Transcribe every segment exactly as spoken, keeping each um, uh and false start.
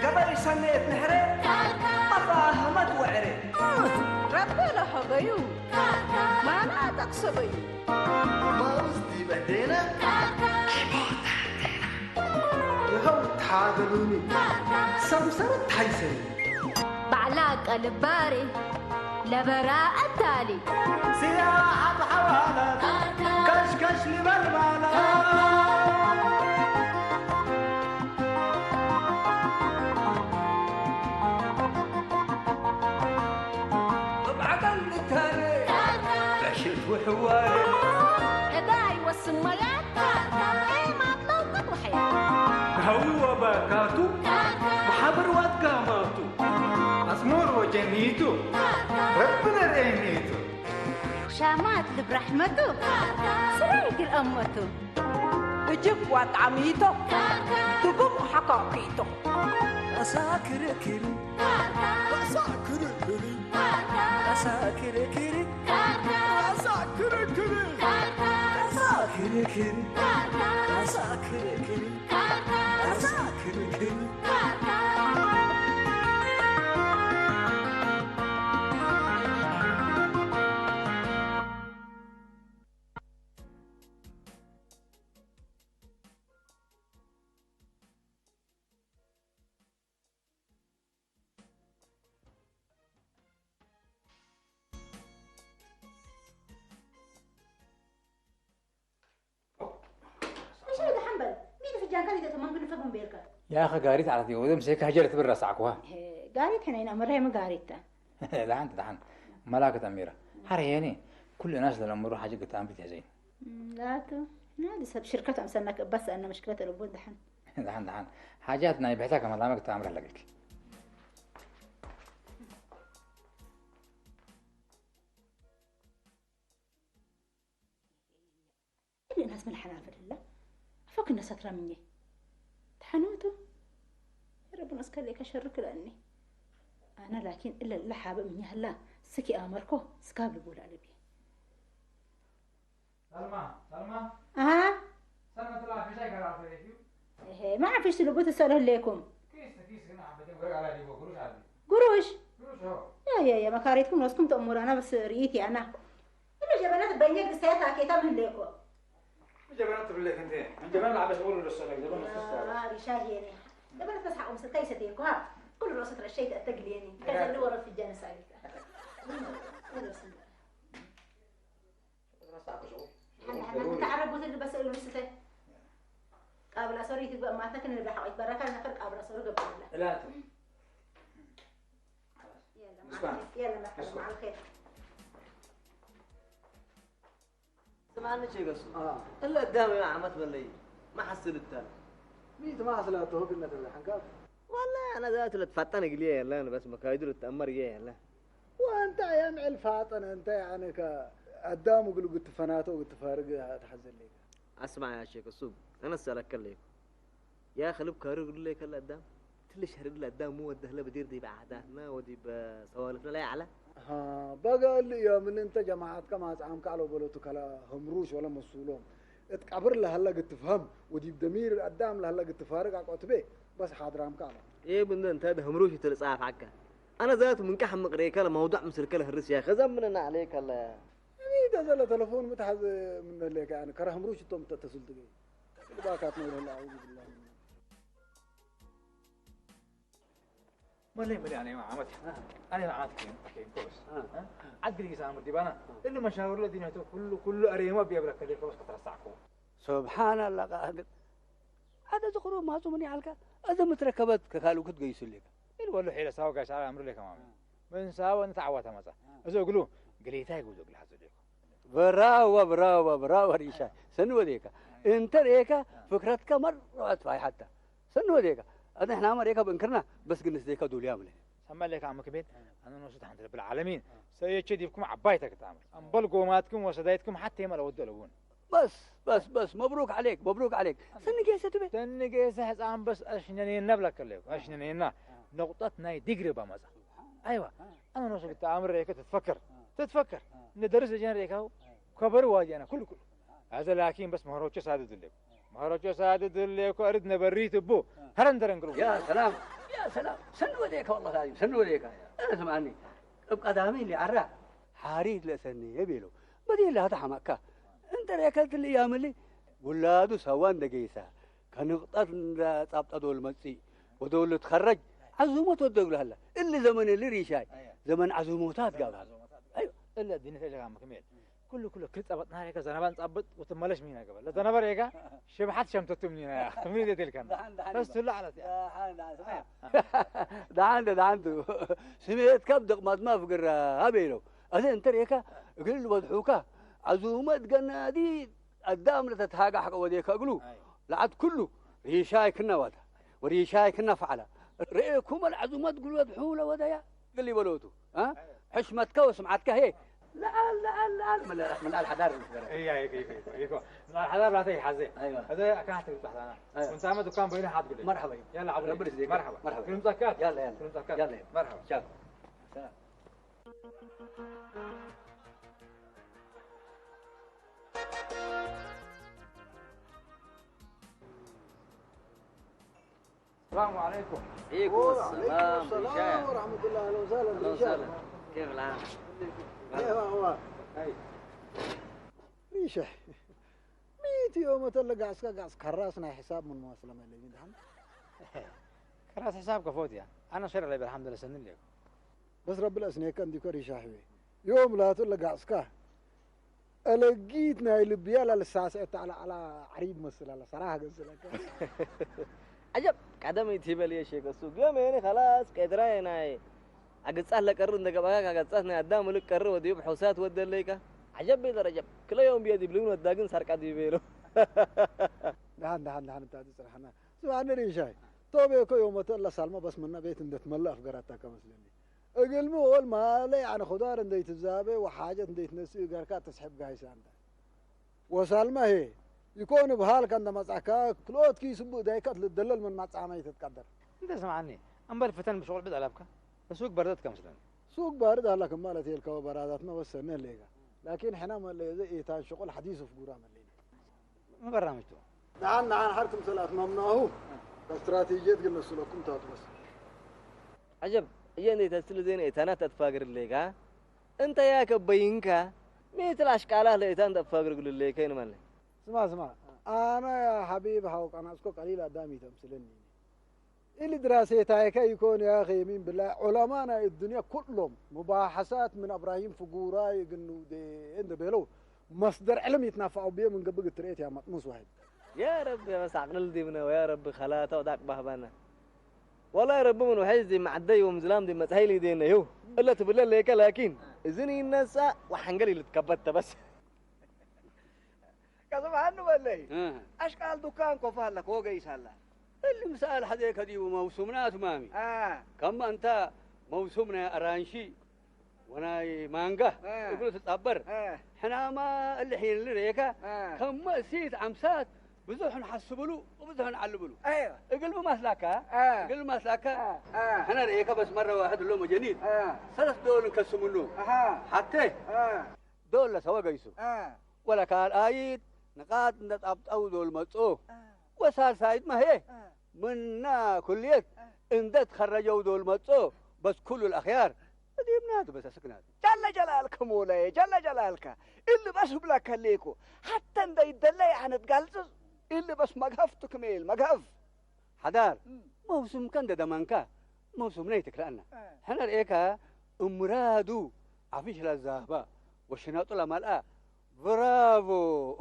ገበይ ሰኔት ነሕረ አፋህመት ወዕረ። ረቢ ለሀበዩ ማን አጠቅሰበዩ። ማውዝ ዲብ እዴነ ይሀው ተሓገሉኒ ሰምሰረት ሐይሰኒ። ባዕላ ቀልባሬ ለበራ እታሊ። ሲያሐት ሐዋለት ከሽከሽ ልበል ማለት። እብ ዐቀል ልተሬ ለሽት ወሕዋሬ። ሕዳይ ወስመያት ኤማት ለውቀት ወሐያት። ነሀዊ ወበካቱ መሓብር ወአትጋማቱ። አስሙር ወጀኒቱ ረቢ ነርኤኒቱ። ሻማት ልብ ረሕመቱ ስለ እግል አመቱ። እጅብ ወጣሚቶ ትጉም ሐካኪቶ። አሳ ክርክሪ፣ አሳ ክርክሪ፣ አሳ ክርክሪ፣ አሳ ክርክሪ፣ አሳ ክርክሪ፣ አሳ ክርክሪ፣ አሳ ክርክሪ። እሺ፣ ደሐን በል። ሚ ፍንጃንካ ሊተ ተማን ግን ፈግም ቤልከ? ያኸ ጋሪት ዐለት ዲቡ፣ ወደ ምሴከ ሀጀረት ብር ረሳዕኩሃ። ሄ፣ ጋሪት ሄነይን አመረ ሄ ምን ጋሪት ተ? ደሐን፣ ደሐን። መላከት አሚረ። ሐር ሄኒ፣ ኩሉ እናስ ለለምሩ ሐጀ ግታም ቢት ሄዘይን። ላቱ፣ ናዲ ሰብ ሽርከት አምሰነክ እበስ አነ መሽክለት አለቡ ደሐን። ደሐን፣ ደሐን። ሓጃት ናይ ብሕተ ከመላመ ክታምር ህለ እግልኪ። እሊ እናስ ምን ሐናፍል ህለ? አፎክ እነ ሰትረ ምኜ። ተሐኖቱ። ረቡን እስከሌከ ሸርክ ለእኒ። አነ ላኪን እለ ለሓበ ምኛ ህላ ስኪ አመርኮ ስካብ ልቡል አለብዬ። ሰልማ፣ ሰልማ። አሃ። ሰልማ ትላ ፊሻይ ከራ ፈሬቲው። እሄ፣ ማ ፊሽ ትልቡ ትሰአሉ ህሌኩም? ኪስ፣ ኪስ ግን ሐበቴ ወረቅ አላ ዲቦ ጉሩሽ አለ። ጉሩሽ? ጉሩሽ ሆ። ያ፣ ያ፣ ያ፣ መካሪትኩም ኖስኩም ተእሙር፣ አና በስ ርኢት ያና። እሉ ጀበናት በኛ ግሳያት አኬታ ምን ህሌኮ? ጀበናት ትብሌክ እንዴ? ምን ጀበና ለዐበ ሽቁል ወደ ሰለክ ጀበና ያ፣ ሪሻ ሄኔ። ጀበናት በስ ሐቁም ስልካ ይሰቴኮ ሀ። ኩሉ ሮሰት ረሸይት አተግሌኒ። ከዘሉ ወረፍ ጀነሳሊካ። ኩሉ ስንዳ። ሐና፣ ሐና፣ እንተ ዐረብ ወተልበሰ እሉ ስተ። ቃብል አሰሩ ይትግበእ ማተክን ንብላ ሐቆ ይትበረካ ነፈር ቃብል አሰሩ ገብርላ። እላቱ። የለ፣ ምስጋና። የለ፣ መርሐባ፣ ምስጋና። መዓል ኸይር። ስምዐኒ ቼገሱ። አ። እለ አዳም ዐመት በለይ መሐስል እተ። ሚ ትማስላቱ ህግነት እለ ሐንካት? ወላሂ አነ ዛቱ ለትፋጠን እግልዬ የለን፣ በስ መካይዱ ልትአመር እዬ የለ። ወእንተ አያም ዕል ፋጠነ እንተ፣ ያዕኒ፣ ከአዳም እግሉ ግትፈናተ ወግትፋርግ ተሐዘሌከ። አስማዕ ያ ሼክ እሱብ፣ አነ እሰአለከ ለይኩ። ያ ከልብ ካሪ እግሉ ለይከለ አዳም፣ ትልሽ ሸርድ ለአዳም ሙ ወደህለ ብዲር ዲብ ዓዳትነ ወዲብ ሰዋልፍነ ላይ ዐለ። ሃ፣ በገ እሊ ዮም ምን እንተ ጀማዐትከ ማጽዓምከ ዐለው በለቱ ከለ ህምሩሽ ወለ መሱሎም እት ቀብር ለሀለ ግትፍሀም ወዲብ ደሚር አዳም ለሀለ ግትፋርግ አቆትቤ በስ ሓድራምከ ዐለው። ኢብ እንደ እንተ እት ህምሩሽ እት ልጻፍ ዐከ። አነ ዛቱ ምንቀ ሐምቅ ሬከ ለመውዱዕ ምስልከ ለህርስ ያከ ዘምንነ ዐሌከ ለ። እኒ ተዘለ ተለፎን ምትሐዘ ምነ ሌከ፣ ያኒ ከረ ህምሩሽ እቶም ተተስል ትገኝ። እግል ባካት ነው ለህለ አዑዙ ቢላሂ። መለይ መለይ አነ ዓመት፣ አ። አነ ዓመት ኬን፣ ኬን ኮስ። አ። አ? ዐድ ግዲስ አምር ዲባና። አ። እሊ መሻወር ለዲነቱ ኩሉ፣ ኩሉ አሬማ ቢያብለከ ሌከ ወስ ከተረሳዕኩ። ሱብሓነላህ ቃድር። ዐደ ዝክሩ ማጹ ምን ያህልከ? እዘ ምትረከበት ከካልኩ ትገይሱ ሌከ። ኢል ወሉ ሒለ ሳው ጋሽ አምር ሌከ ማሚ። ምን ሳወ እንተ ዐዋተ መጸ። አ። እዘ እግሉ ግሌታይ ጉዞ እግል ሐዘ ሌከ። ብራወ፣ ብራወ፣ ብራወ ሪሻይ። ሰኒ ወዴከ። እንተ ርኤከ ፍክረትከ መርዐት ፋይሐተ። ሰኒ ወዴከ። አነ ሕናመ ርኤከ ብእንክርና በስ ግንስ ዴከ ዱልያ ምነ። ሰመ ለከ አመ ክሜት፣ አ። አነ ኖሱ ተሐንተ ረብል ዓለሚን። አ። ሰእየቼ ዲብኩም ዐባይ ተክት አምር። አ። አምበል ጎማትኩም ወሰዳይትኩም ሐቴ መ ለወዱ አለቡን። በስ፣ በስ፣ በስ፣ መብሩክ ዐሌክ፣ መብሩክ ዐሌክ። አሜን። ሰኒ ጌሰ ትቤ? ሰኒ ጌሰ ሕጻን በስ አሽነኔና ብለከ ለይኩ፣ አ። አሽነኔና። አ። ነቁጠት ናይ ዲግሪ በመጻ። ሱብሓን። አይዋ። አ። አነ ኖሱ ግታ አምር ሬከ ትትፈከር፣ አ። ትትፈከር። አ። እንደ ደርስ ጀን ሬካው አ። ከበሩ ዋዲ አነ ኩሉ ኩሉ። አዘ ላኪን በስ መህሮቹ ሳድድ እሌኩ። መህሮቹ ሳድድ እሌኩ አርድ ነበሪት እቡ አ። ሀረን ደረን ግሩ። ያ ሰላም፣ ያ ሰላም። ሰኒ ወዴከ ወላሂ ላዚም፣ ሰኒ ወዴከ። አነ ስምዓኒ፣ እብ ቀዳሚ ሊዐራ ሓሪት ለሰኔ ቤለው። በዲን ላተ ሐመቅካ። እንተ ሬከት እሊ ያምሊ ውላዱ ሰዋ እንደ ጌሳ፣ ከንቅጠት እንደ ጻብጠ ዶል መጽእ ወዶል ልትከረጅ ዐዙመት ወደ እግሉ ሀላ። እሊ ዘመን እሊ ሪሻይ፣ አያ። ዘመን ዐዙሞታት ጋብሃል። ዐዙሞታት። አዮ። እለ ዲነት እለ ክሜል። ኩሉ፣ ኩሉ ክል ጸበጥና ሬከ ዘነባ እንጻብጥ ወትመለሽ ሚና ገበል። ለዘነባ ሬከ ሽብሐት ሸምተቱ ሚና ያ። ምን ይደት ይልከና? ደሓን፣ ደሓን ተስቱ ይባ። ለዓለት ያ። ደሓን፣ ደሓን፣ ስማ። አ። ደሓን፣ ደሓን ቱ። ስሜት ከብድ ቅማት ማፍ ግራ አቤለው። አዜ እንተ ሬከ እግል ወድሑከ ዐዙመት ገናዲ አዳም ለተትሃጋሕ ወዴከ እግሉ አይ። ለዐድ ኩሉ ሪሻይ ክና ዋታ ወሪሻይ ክና ፈዐላ። ርኤኩመ ለዐዙመት እግል ወድሑ ለወደያ እግል ይበሎቱ። አ? ሕሽመትከ ወስምዓትከ ህዬ ለዐል፣ ለዐል፣ ለዐል ምን ለዐል፣ ምን ለዐል ሐዳር ልትበረ። እያ፣ ይኮ፣ ይኮ፣ ይኮ፣ ይኮ። ምን ለዐል ሐዳር ላተ ይሐዜ። አይዋ። እዘ አካህት ልብጻሕ ላና። አይዋ። ወንታመ ዱካን በይነ ሐት ጉለ። መርሐባ። ያላ ዐብዱ። ረቢ ርዝቅ። መርሐባ። መርሐባ። ክልምጻካት። ያላ፣ ያላ። ክልምጻካት። ያላ፣ ያላ። መርሐባ። ቻው። ሰላም። السلام عليكم. عليكم السلام، وعليكم السلام ورحمة الله. أهلا وسهلا، أهلا وسهلا. كيف الحال؟ كيف الأحوال؟ هاي. ريشة. ميت يوم تلقى عسكر، عسكر راس ناي حساب من مواصلة ما اللي من دحم. كراس حساب كفوت يا. أنا شر علي بالحمد لله سنين ليك. በስ ረቢ ለአስኔከ እንዲኮ ሪሻሕ ህዬ። ዮም ላቱ ለጋጽከ። አለጊት ናይ ልብያ ለልሳሰ እተ ዐለ ዐለ ዐሪብ መስል ዐለ ሰራህ ገስለከ። ዐጀብ ቀደም ኢቲበል የሼክ እሱ። ዮም የኒ ከላስ ቀድራይ ናይ አግጻት ለቀር እንደ ገብአከ ከገጻት ናይ አዳም ውልቅ ቀር ወዲብ ሑሳት ወደለይከ። ዐጀብ ቤለ ረጀብ። ክለ ዮም ብየ ዲብ ልብን ወዳግን ሰርቀ ዲቤሎ። ደሐን ደሐን ደሐን እታ ትጽርሐና። ስምዐኒ ሪሻይ። ቶቤኮ ዮመተ እለ ሳልመ በስ ምነ ቤት እንደ ትመልእ አፍገራታ ከመስለኒ። እግልሚ ኦል ማለ ያዕኒ ክዳር እንዴ ትዛቤ ወሓጀት እንዴ ትነስእ እገርካ ተስሕብ ጋይሰ አንተ። ወሳልመ ህዬ፣ ይኮን እብ ሃልከ እንደ መጽአካ፣ ክልኦት ኪስ እቡ እዳይከ እት ልደለል ምን መጽአመ ኢትትቀደር። እንተ ስምዐኒ፣ እምበል ፍተን ብሽቁል ብድ አለብከ፣ ለሱግ በርደት ከመስለኒ። ሱግ ባርድ ሀለ ክማ ለቴልከ ወበራዳትመ ወሰኔ ሌጋ። ላኪን ሕነ መለየዘ ኢታን ሽቁል ሐዲስ እፍጉራ መሌነ። ምን በራምጅቱ? ደሐን ደሐን ሐር ክምሰል አትመምናሁ፣ እስትራቴጅየት ግን ነስለኩም ታቱ በስ። ዐጀብ፣ እየ እንዴ ተስል ዜን ኤታናት አትፋግር ሌካ፣ እንተ ያከ በይንካ፣ ሚ እትለ አሽቃላህ ለኤታን ተፋግር እግሉ ሌከ ይንመለ። ስማ፣ ስማ፣ አነ ያ ሐቢብ ሐው ቀናጽኮ ቀሊል አዳም ኢተምስለኒ። እሊ ድራሴታይከ ኢኮን ያኺ፣ የሚን ብላይ ዑለማ ናይ እዱንያ ኩሎም ሙባሐሳት ምን እብራሂም ፍጉራይ እግል ንውዴ እንዴ ቤለው መስደር ዕልም ይትናፈዐው ብዬ ምን ገብእ እት ርኤት ያ መጥሙስ ዋሂድ። ያ ረቢ በስ አቅልል ዲብነ ወያ ረቢ ከላተ ወዳቅ ባህባነ። ወላይ ረቢ ምን ወሐይስ ዲብ መዐደይ ወምዝላም ዲብ መጽሐይ ሊዴነ ይሁ እለ ትብለ ሌከ ላኪን እዝን ይነሳ ወሐንገል ይልትከበት ተ በስ። ከስብሐኑ በለይ። እ። አሽቃል ዱካን ኮፋ ለኮ ገይሳላ። እሊ ምሰአል ሐዜከ ዲቡ መውሱምና አትማሚ። አ። ከመ እንተ መውሱም ናይ አራንሺ ወናይ ማንጋ አ። እግሉ ትጻበር። አ። ሕናማ እሊ ሒን ልርኤከ አ። ከመ እሲት አምሳት ብዙሕ ነሐስብሉ ወብዙሕ ነዐልብሉ። አይዋ። እግል ብማስላካ፣ አ። እግል ብማስላካ አ። አ። ሕነ ርኤከ በስ መረ ዋሕድ እሎም ወጀኒት አ። ሰለስ ዶል እንከስምኑ። አሃ። ሐቴ አ። ዶል ለሰወ ገይሱ። አ። ወለካልኣይት ንቃጥ እንደ ጣብጠው ዶል መጽኦ። አ። ወሳልሳይት መ ህዬ አ። ምና ኩልየት አ። እንደ ትከረጀው ዶል መጽኦ። በስ ኩሉ ለአኽያር ዲብናቱ በስ አስክናቱ። ጀለ ጀላልከ ሞላዬ፣ ጀለ ጀላልከ። እሊ በስ እብለከ ሌኮ። ሐተ እንደ ይደለ ያነ ትጋልጽ። እሊ በስ መግሀፍ ቱ ክሜል መግሀፍ። ሐዳር፣ እም። መውሱምከ እንደ ደመንከ፣ መውሱምነ ኢትክልአነ። አ። ሕነ ርኤከ እምራዱ አፍሽ ለዛህባ ወሽነጡ ለመልአ ብራቮ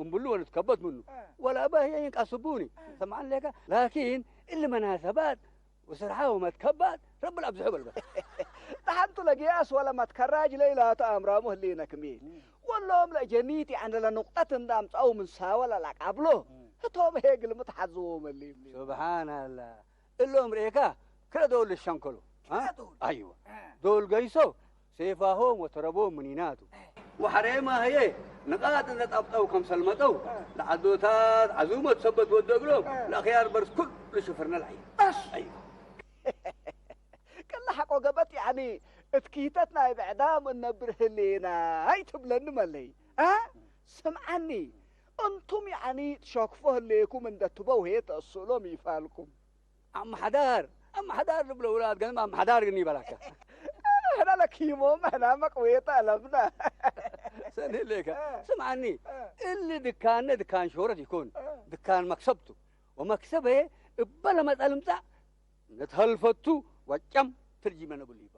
እምብሉ ወንትከበት ምኑ። አ። ወለአበ ህዬ ይንቃስቡኒ። አ። ሰምዐን ሌከ። ላኪን እሊ መናሰባት ወስርሓ ወመትከባት ረቢ ለአብዝሑ በልበት። ደሐንቱ ለግያስ ወለ መትከራጅ ለይላቱ አምራሙ ህሌነ ክሜል። እም። ወሎም ለጀኒት ያዕኒ ለኑቅጠት እንደ አምጽአው ምን ሳወ ለለአቃብሎ። እም። ህቶም ህዬ ግልምት ሐዝዎ መሌ እምኔ። ሱብሓናላህ። እሎም ርኤካ ክለ ዶል ልሸንከሉ። አ? ዶል። አይወ። አ። ዶል ገይሶ ሴፋሆም ወተረቦም ምኒናቱ። ወሐሬማ ህዬ ንቃጥ እንደ ጠብጠው ከምሰል መጠው፣ አ። ለዐዶታት ዐዙመት ሰበት ወደ እግሎም፣ አ። ለአኽያር በርስ ኩሉ ሽፍርነ ለዐይ። አስ። አይወ። ቅለ ሐቆ ገበት፣ ያኒ፣ እት ኪተት ናይ ብዕዳም እነብር ህሌና አይ ትብለኒ መለይ? አ? ስምዓኒ፣ እንቱም፣ ያኒ፣ ትሸክፎ ህሌኩም እንደ ትበው ህዬ ተአስእሎም ይፋልኩም። አም ሐዳር፣ አም ሐዳር ልብሎ ውላድ ገንም አም ሐዳር ግን ይበላከ። ሕና ለኪሞም ሕና መቅዌተ አለብነ። ሰኒ ሌከ። አ። ስምዓኒ፣ አ። እሊ ድካነ ድካን ሾረት ይኮን፣ አ። ድካን መክሰብ ቱ። ወመክሰብ ህዬ እበ ለመጸ ልምጻእ ንትሀልፈቱ ወጨም ትርጂመነ ብሉ ይበ።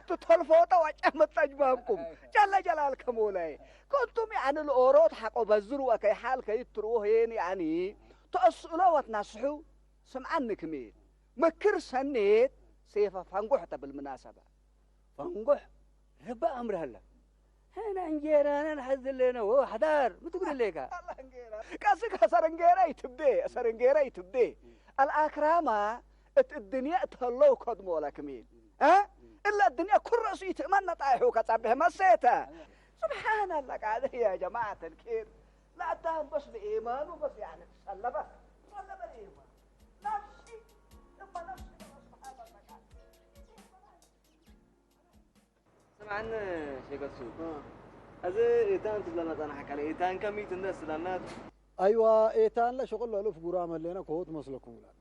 ትትሀልፎተ ወጨም እት አጅባብኩም። ጨለ ጀላል ከሞላይ። ከንቱም ያኒ ለኦሮት ሐቆ በዝር ወከይ ሓል ከይት ትርኡ ህዬን ያኒ ተአስእሎ ወትናስሑ። ስምዓኒ ክሜ ምክር ሰኔት ሴፈ ፈንጎሕ ተ ብልምናሰበ። ፈንጎሕ ረቢ አምር ሀለ። ሕነ እንጌራነ ነሐዝሌነ ወሐዳር ምን ትብል ሌከ? አላ እንጌራ። ቀስክ አሰር እንጌራ ይትብዴ፣ አሰር እንጌራ ይትብዴ። አልአክራማ እት እድንየ እት ህለው ከድሞ ለክሜ። አ? እለ እድንየ ኩል ረእሱ ይትእመን ነጣይሑ ከጸብሕ መሴተ። ስብሓን አላ ቃድር ያ ጀማዐት አልኬር። ለአዳም በስ ለኤማኑ በስ ያኒ ትሰለበ። ትሰለበ ለኤማኑ። ነፍሲ እመ ነፍሲ ስምዐኒ ሼክ እሱ፣ አ። እዚ ኤታን ትብለና ጸናሕካ፣ ኤታን ከሚት እንደ እስላናት። አይዋ፣ ኤታን ለሸቁል ለእልፍ ጉራም ህሌነ ኮሆት መስለኩም ይላል።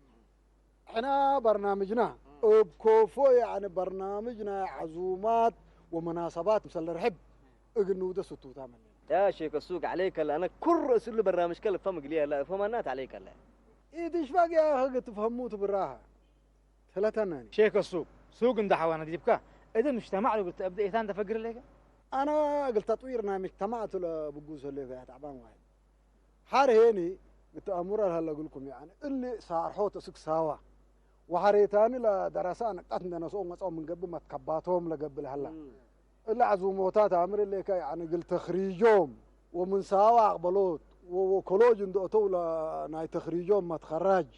ሕና በርናምጅና አ። እብ ኮፎ፣ ያኒ በርናምጅ ናይ ዐዙማት ወመናሰባት ምሰል ርሕብ እግል ንውደ ስቱታም ህሌነ። ያ ሼክ እሱ፣ ዐለይከ ለአነ ኩር እስሉ በርናምጅከ ልፈም እግልየ፣ ላ እፈማናት ዐለይከ ለ። ኢትሽፋቅ ያ አኸ ትፍሀሙ ትብራሀ። ሰለተናኒ። ሼክ ሱግ፣ ሱግ እንደ ሐዋነ ዲብከ፣ እት ምጅተማዕ እግል ተአብደ ኤታን ተፈግር ሌከ? አነ እግል ተጥዊር ናይ ምጅተማዕ ቱ ለብጉስ ህሌከ ያ ተዕባን ዋሕድ። ሐር ሄኒ እት አሙረ ለሀለ እግልኩም፣ ያኒ እሊ ሳርሖት እስክ ሳዋ ወሐሬታኒ ለደረሰ አነቅጣት እንደ ነስኦ መጽኦ ምን ገብእ መትከባቶም ለገብእ ለሀላ። እም። እለ ዐዙሞታት አምር እሌከ፣ ያኒ እግል ተክሪጆም ወምን ሳዋ አቅበሎት ወ-፣ ወኮሎጅ እንዶ አተው ለናይ ተክሪጆም መትከራጅ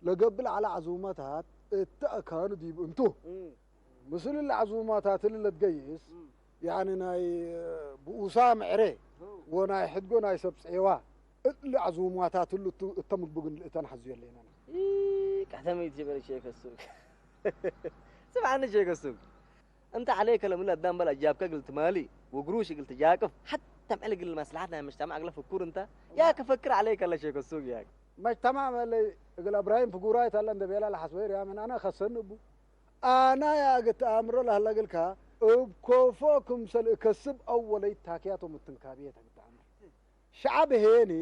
ለገብእ ለዐለ ዐዙመታት እተ አካኑ ዲብ እንቱ። እም። ምስል እለ ዐዙማታት እሊ ለትገይስ፣ እም። ያኒ ናይ ብኡሳም ዕሬ እም። ወናይ ሕድጎ ናይ ሰብ ጼዋ እሊ ዐዙማታት እሉ እቱ እተ ምግቡ ግን ልእተን ሐዙ የሌነ። ኢ፣ ቀደመ ኢትጀበረ ሼክ ሱግ። ስምዓኒ ሼክ ሱግ። እንተ ዐሌከ ለምን አዳም በል አጃብከ እግል ትማሊ ወግሩሽ እግል ትጃቅፍ፣ ሐተ ምዕል እግል መስለሐት ናይ መጅተማዕ እግለ ፍኩር እንተ፣ ያክ ፈክር ዐሌከ ለሼክ ሱግ ያክ። መጅተማዕ መለይ እግል እብራሂም ፍጉራይት አለ እንደ ቤላ ለሐስበይ ርያምን አነ ከሰኒ እቡ። አና ያግት አምሮ ለህለ እግልካ፣ እብ ኮፎ ክምሰል እከስብ አወለይት ታክያቶም እትንካብየት አግት አምር። ሸዐብ ሄኒ፣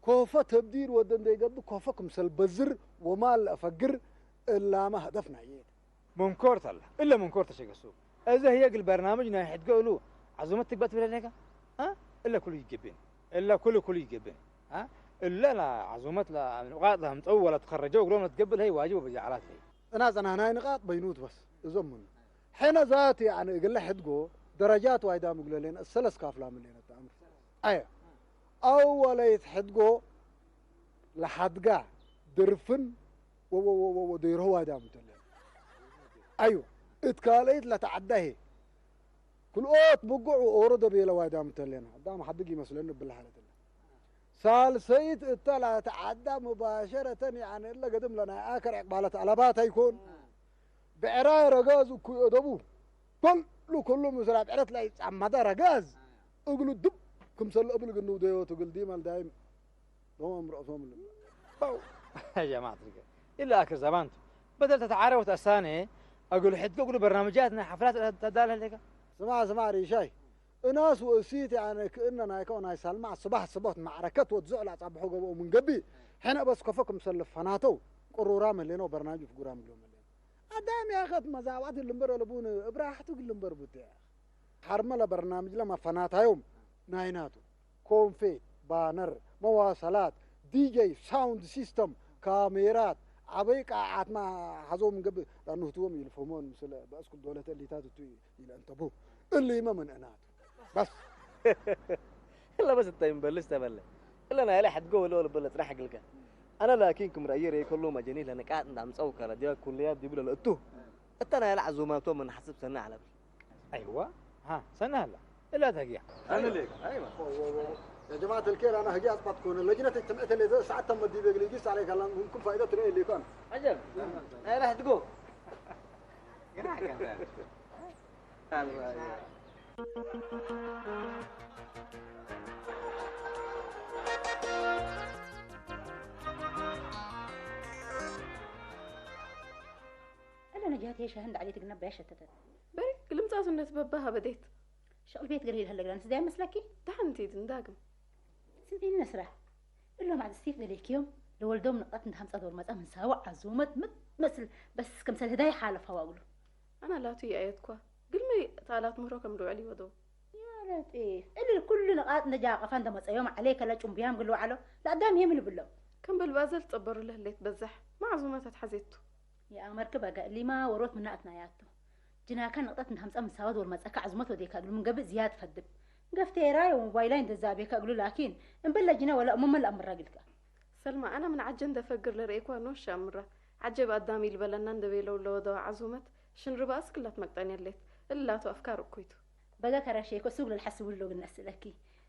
ኮፈ ተብዲር ወደ እንዴ ገብእ፣ ኮፈ ክምሰል በዝር ወማል ለአፈግር እላመ ሀደፍ ናዬ። መንኮር ተላ፣ እለ መንኮር ተሸገሱ። እዘ ህዬ እግል በርናምጅ ናይ ሕድገ እሉ ዐዙመት ትግበእ ትብለ ሌከ? አ? እለ ኩሉ ይገብእን። እለ ኩሉ ኩሉ ይገብእን። አ? እለ ለዐዙመት ለንቃጥ ለአምጸው ወለትከረጀው እግሎም ለትገብእ ለህይ ዋጅብ ወበጃ ዐላት ለህይ። ጽና ጽና ናይ ንቃጥ በይኑት በስ እዞም ምኑ። ሕነ ዛት ያኒ እግለ ሕድጎ ደረጃት ዋይዳም እግለ ሌነ እሰለስ ካፍላ ምን ሌነ ተአምር። አየ። አወለይት ሕድጎ ለሐድጋ ድርፍን ወ-፣ ወ-፣ ወ-፣ ወ-፣ ወዴርሆ ዋይዳም እንተ ሌነ። አይወ። እት ካልአይት ለተዐዳ ህዬ። ክልኦት ብጉዕ ወኦሮ ደቤለ ዋይዳም እንተ ሌነ። አዳም ሐድግ ይመስለኒ እብለ ሐለት እለ። ሳልሰይት እተ ለተዐዳ ሙባሸረተን፣ ያኒ እለ ገድም ለናይ አከር ዕቅባለት አለባት አይኮን። ብዕራይ ረጋዝ እኩይ አደቡ። ኩሉ፣ ኩሉ ምስል አብ ዕረት ለኢጸመደ ረጋዝ እግሉ ድብ ክምሰል እብል እግል ንውደዮት እግል ዲመል ዳይም ዶሞም ረአሶም ልብል። አው። ጀማዐት ሪገ። እለ አክር ዘባን ቱ። በደል ተተዓረ ወተአሳኔ እግል ሕድገ እግሉ በርናምጃት ናይ ሐፍላት ተዳለ ህሌከ። ስማዕ፣ ስማዕ ሪሻይ። እናስ ወእሲት ያነ ክእነ ናይከ ወናይ ሳልማዕ ስባህ ስቦት መዕረከት ወትዞዕ ለአጻብሖ ገብኦ ምን ገብእ፣ ሕነ በስ ከፎ ክምሰል ልፈናተው ቅሩራም ህሌነ ወበርናምጅ ፍጉራም እግሎም ህሌነ። አዳም ያኸት መዛዋዕት ልንበር አለቡን እብ ራሕቱ እግል ልንበር ቡቴ። ሐርመ ለበርናምጅ ለመፈናታዮም ናይናቱ። ኮንፌት፣ ባነር፣ መዋሰላት፣ ዲጀይ፣ ሳውንድ ሲስተም፣ ካሜራት፣ ዐበይ ቃዓትመ ሐዞ ምን ገብእ ለአኑ ህትዎም ኢልፍህሞን ምስለ በአስኩል ዶለት እሊታት እቱ ኢለአንተቡ። እሊመ ምን እናቱ። በስ። እለ በስ እተ ኢምበልስ ተበለ። እለ ናይለ ሐድጎ ወለ ወልበ ለጽናሕ እግልከ። አነ ላኪን ክም ረአየ ረአየ ከሎም አጀኒህ ለንቃጥ እንደ አምጸው ከረዲያ ኩልያት ዲቡ ለለእቱ። እተ ናይለ ዐዙማቶም ምን ሐስብ ሰኒ ዐለ ብል። አይዋ፣ ሃ፣ ሰኒ ሀላ። እላ ተህግያ። ሰኒ ሌክ። አይዋ። ያ ጀማዐት አልኬር፣ አና ህግየ አጽባጥኩነ። ለጅነት እጅትምዕት ለዘ ሰዓት ተመት ዲብ እግል ኢጅስ ዐለይክ አላ፣ ምንኩም ፋይደት ረኤ ሌኩ አና። ዐጀብ። ናይለ ሕድጎ። እለ ነጃት ሄ ሻህን ዳዕሊት ግነ በያ ሸተተት። በሬ ግልምጻቱ እነት በባህ አበዴት። ሸቅል ቤት ገሌ ለሀለ ግላን ትዝያይ መስለኪ? ደሐን እንቲድ እንዳግም። ስምዒኒ ነስረ፣ እሎም ዐድ ስቲፍ ገሌክዮም ለወልዶም ንቅጠት እንተ ሐምጸ ዶር መጸ ምን ሳወ ዐዙመት ምትመስል በስ ክምሰል ህዳይ ሓለፋ ወእግሉ። አና ላቱ ይአየትኳ፣ ግልሚ ተአላት ምህሮ ከም ልውዕል ይወደው። ያ ለጢፍ፣ እሊ ኩሉ ንቃጥ እንደ ጃቀፋ እንደ መጸዮም ዐሌ ከለ ጩምብያም ግል ወዐሎ፣ ለአዳም የም ልብሎ? ከም በልባዘ ልትጸበሩ ለህሌት በዘሕ፣ ማ ዐዙመት አትሐዜቱ። የአመርክ በገ፣ እሊማ ወሮት ምነ አትናያቱ። ጅናከ ንቅጠት እንደ ሐምጸ ምሳወት ወልመጸከ ዐዙመት ወዴከ እግሉ ምን ገብእ ዝያድ ፈድብ። ገፍቴራይ ወሞባይላይ እንደ ዛቤከ እግሉ ላኪን፣ እምበል ለጅነ ወለ እሙመ ለአምራ ግልከ። ሰልማ፣ አነ ምን ዐጀ እንደ ፈግር ለርኤኳ ኖሽ አምራ። ዐጀብ አዳም ኢልበለና እንደ ቤለው ለወደወ ዐዙመት፣ ሽንርበ አስክ ላትመቅጠን የሌት። እሊ ላቱ አፍካር እኩይቱ። በገ ከረ ሼኮ ሱግ ለልሐስቡ እግል ነስእለኪ።